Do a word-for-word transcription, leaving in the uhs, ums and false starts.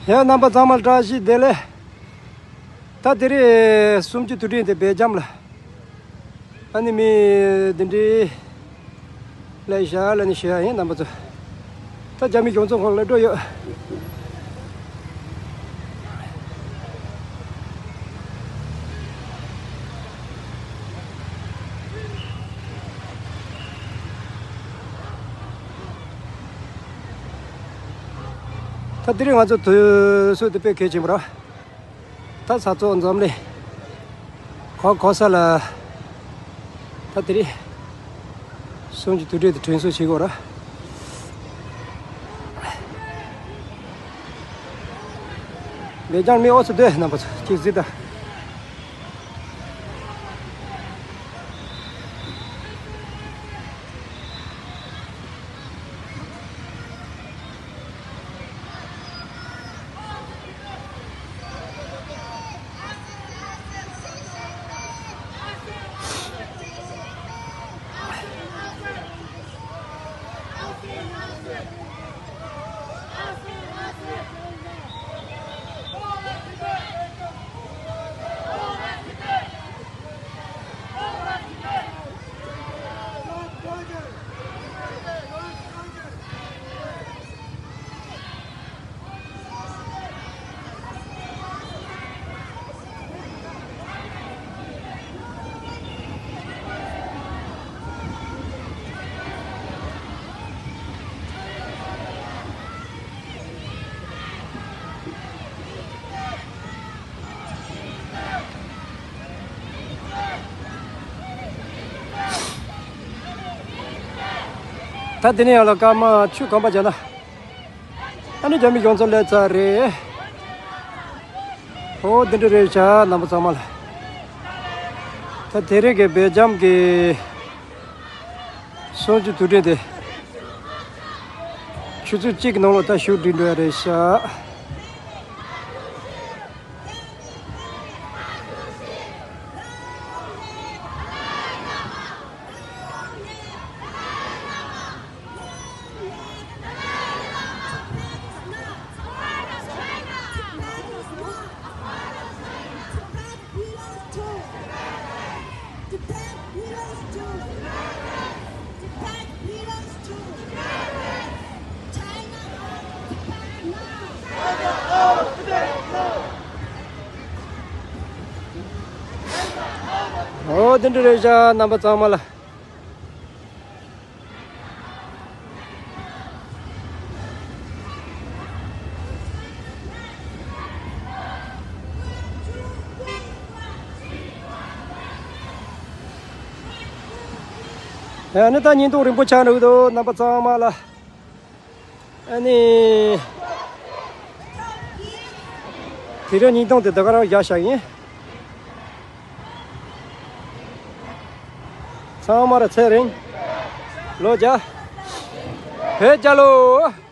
ཡ། རྣམ་པ་ཚང་མར་བཀྲ་ཤིས་བདེ་ལེགས། ད་དེ་རིང་གསུམ་བཅུའི་དུས་དྲན་དེ་སྦེལ་ཇམ་ལ། ཨ་ནི་མི་འདི་འདྲའི་ལས་བཞག་ལ་ནི་ཞུ་ཡ་ཡིན། རྣམ་པ་ཚོ། ད་རྒྱ་མི་གཞུང་ཚབ་ཁང་ལ་འགྲོ་ཡོད། ད་དེ་རིང་ང་ཚོ་དུས་ཚོད་དེ་དཔེ་གལ་ཆེན་པོ་རེད། ད་ས་ཚོགས་འཛམ་གླིང་གང་ག་ས་ལ་ད་དེ་རིང་གསུམ་བཅུའི་དུས་དྲན་དེ་དྲན་གསོ་བྱེད་དགོས་རེད། སྦེལ་ཇམ་མི་ཨོ་ཚོ་སྡོད། རྣམ་པ་ཚོ་གཅིག་གཟིགས་དང་། ད་དེ་ནས་ཡང་ལ་སྐར་མ་ཆུ་གམ་པ་བྱས་ན། ཨ་ནི་རྒྱ་མི་གཞུང་ཚབ་སླེབས་ཚར་རེད། ཨོ་འདི་འདྲ་རེད་ཤག་རྣམ་པ་ཚང་མ་ལ། ད་དེ་རིང་གི་སྦེལ་ཇམ་གྱི་གསུམ་བཅུའི་དུས་དྲན་དེ་ཆུ་ཚོད་གཅིག་གི་ནང་ལ་ད་ཞུགས་འགྲིག་འགྲོ་ཡ་རེད་ཤག་ཨོ་དེ་འདྲ་རེད་ཤག་རྣམ་པ་ཚང་མ་ལ། ཨ་ནི་ད་བརྙན་ཐུང་རིང་པོ་ཆགས་འགྲོ་གི་འདུག་རྣམ་པ་ཚང་མ་ལ། ཨ་ནི། དེ་རིང་བརྙན་ཐུང་དེ་ད་ག་རང་བཞག་བཞག་ཡིན། ཚང་མར་ཚེ་རིང་། ལོ་བརྒྱ། བོད་རྒྱལ་ལོ།